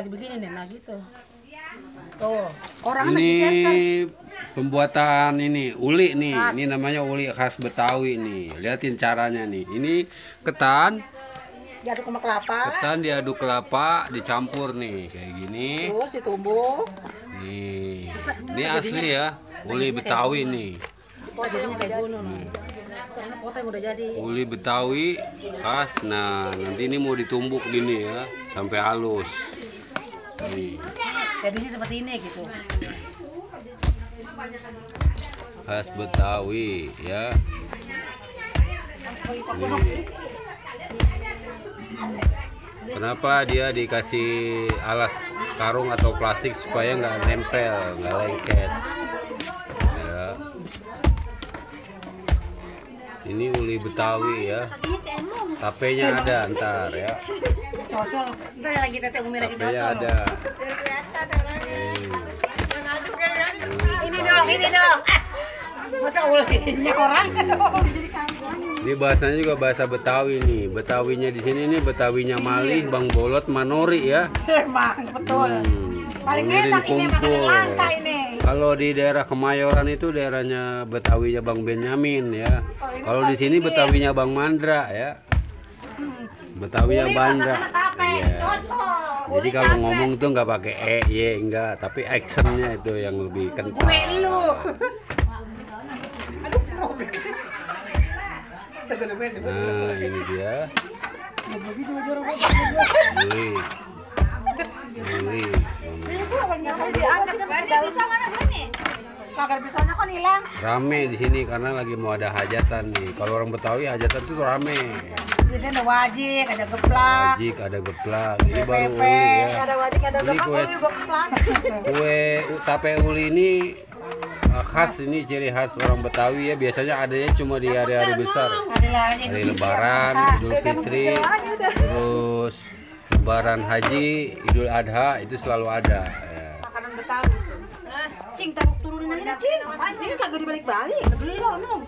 lagi begini nih, nah gitu. Tuh, orang Ini pembuatan ini uli nih. Ini namanya uli khas Betawi nih. Liatin caranya nih. Ini ketan diaduk sama kelapa. Ketan diaduk kelapa, dicampur nih kayak gini. Terus ditumbuk. Nih, ini asli ya, uli Betawi nih. Oh, jadinya kayak gunung. Enak kota yang udah jadi. Uli Betawi khas. Nah, nanti ini mau ditumbuk gini ya, sampai halus. Nih, Jadinya seperti ini gitu. khas Betawi ya. Nih. Kenapa dia dikasih alas karung atau plastik supaya nggak nempel, nggak lengket ya. Ini uli Betawi ya, tapenya ada ntar ya, Cocol. Ntar lagi teteh Umi lagi tapenya cocol. ada. Ini dong. Masa ulinya orang dong. Jadi kampung. Ini bahasanya juga bahasa Betawi nih. Betawinya di sini nih Betawinya Malih, Bang Bolot, Manori ya. Emang betul. Paling Dengerin enak ini makanan langka ini. Kalau di daerah Kemayoran itu daerahnya Betawinya Bang Benyamin ya. Kalau di sini Betawinya Bang Mandra ya. Betawinya Bandra. Iya. Jadi kalau ngomong tuh nggak pakai enggak, tapi actionnya itu yang lebih kental. Gue lu. Nah, ini dia. Ini. Kagak bisanya kan hilang. Rame di sini karena lagi mau ada hajatan nih. Kalau orang Betawi hajatan tuh rame. Biasanya ada wajik, ada geplak. Wajik, ada geplak. Ini baru uli ya. Ada wajik, ada Ini kue tape uli ini khas, ini ciri khas orang Betawi ya. Biasanya adanya cuma di hari-hari besar. Hari Lebaran, Idul Fitri, terus Lebaran Haji, Idul Adha itu selalu ada. Ya. Makanan Betawi. Cing, taruh turunin aja, Cing. Cing kagak dibalik-balik. Beli lo, Nung.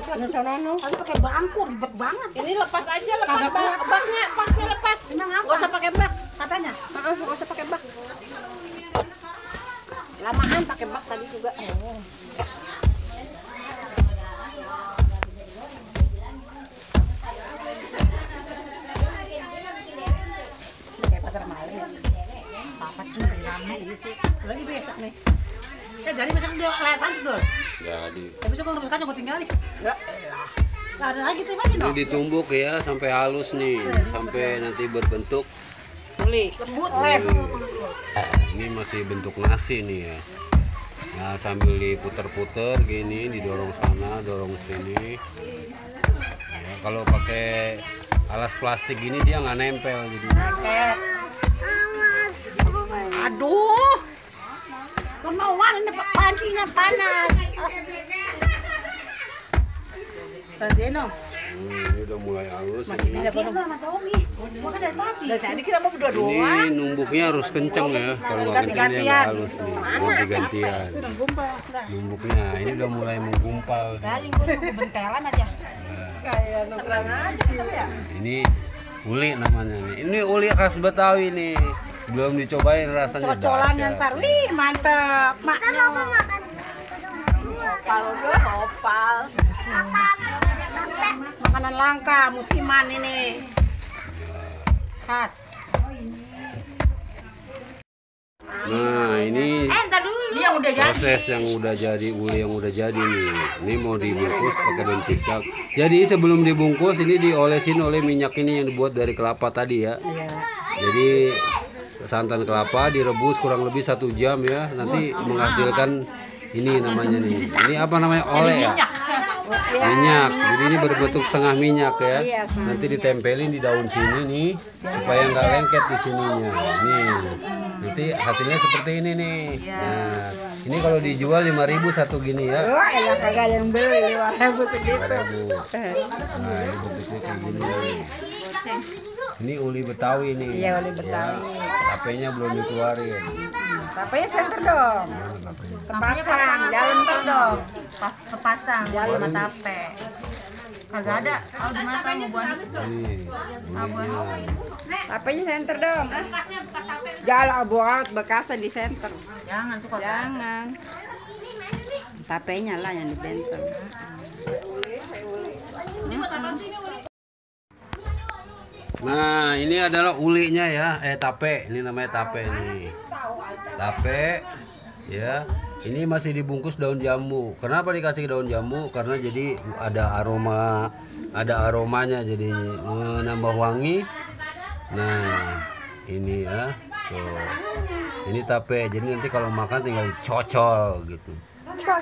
Ini sono, Nung. Tadi pakai bangku, ribet banget. Ini lepas aja, lepas baknya lepas. Emang apa? Gak usah pakai bak. Katanya. Gak usah pakai bak. Lamaan pakai bak tadi juga. Kayak pasar malam. Papa Cing rame ini sih. Lagi besok nih. Jadi besok dia kelihatan tuh. Jadi. Tapi besok kalau besok gue tinggalin. Enggak. Enggak ada lagi tuh aja Ini dong. ditumbuk ya sampai halus nih, sampai nanti berbentuk. Lembut lem. Ini masih bentuk nasi nih ya. Nah, sambil diputer-puter gini, didorong sana, dorong sini. Ya, kalau pakai alas plastik gini dia nggak nempel jadi. Aduh. Kemauan ini pancinya panas. Tadeno. Ini udah mulai halus. Masih Ini. bisa belum sama Tommy. Gua kan dari tadi. Dari tadi kita mau berdua Ini doang. numbuknya harus kenceng ya, kalau nggak kenceng dia nggak halus nih. Ganti-gantian. Numbuknya ini udah mulai menggumpal. Galing gua nunggu bentelan aja. Kayak nukeran aja ya. Ini uli namanya nih. Ini uli khas Betawi nih. Belum dicobain rasanya. Cocolannya dahsyat. ntar. Wih, mantep. Maknya. Kalau gue opal. Makanan langka musiman ini. Khas. Nah, ini Ini yang udah jadi. proses yang udah jadi, uli yang udah jadi nih. Ini mau dibungkus pakai daun pisang. Jadi sebelum dibungkus ini diolesin oleh minyak ini yang dibuat dari kelapa tadi ya. Jadi santan kelapa direbus kurang lebih 1 jam ya. Nanti menghasilkan ini namanya nih. Ini apa namanya? Oleh ya. Minyak. Jadi ini berbentuk setengah minyak ya. Nanti ditempelin di daun sini nih supaya nggak lengket di sininya. Nih. Nanti hasilnya seperti ini nih. Nah, ini kalau dijual 5.000 satu gini ya. Wah, elah kagak ada yang beli 5.000 segitu. 5.000. Nah, ini bentuknya kayak gini nih. Ini uli Betawi nih. Iya, uli Betawi. Ya, tapenya belum dikeluarin. Tapenya center dong. Sepasang, jalan ntar dong. Pas sepasang Jalan sama tape. Kagak ada. Oh, di mana kamu buat? Ini ulenya. Tapenya center dong. Jalan buat bekasnya di center. Jangan tuh kalau Jangan. Tapenya lah yang di center. ini buat apa sih ini uli? Nah, ini adalah ulinya ya, tape. Ini namanya tape nih. Tape ya. Ini masih dibungkus daun jambu. Kenapa dikasih daun jambu? Karena jadi ada aromanya jadi menambah wangi. Nah, ini ya. Tuh. Ini tape. Jadi nanti kalau makan tinggal dicocol gitu.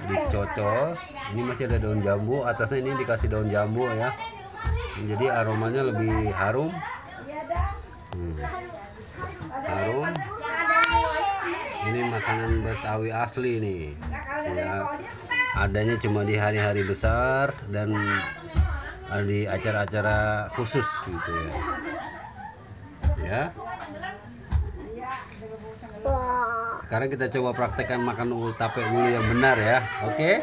Dicocol. Ini masih ada daun jambu, atasnya ini dikasih daun jambu ya. Jadi aromanya lebih harum. Harum. Ini makanan Betawi asli nih. Ya. Adanya cuma di hari-hari besar dan di acara-acara khusus gitu ya. Ya. Sekarang kita coba praktekkan makan tape uli yang benar ya. Oke?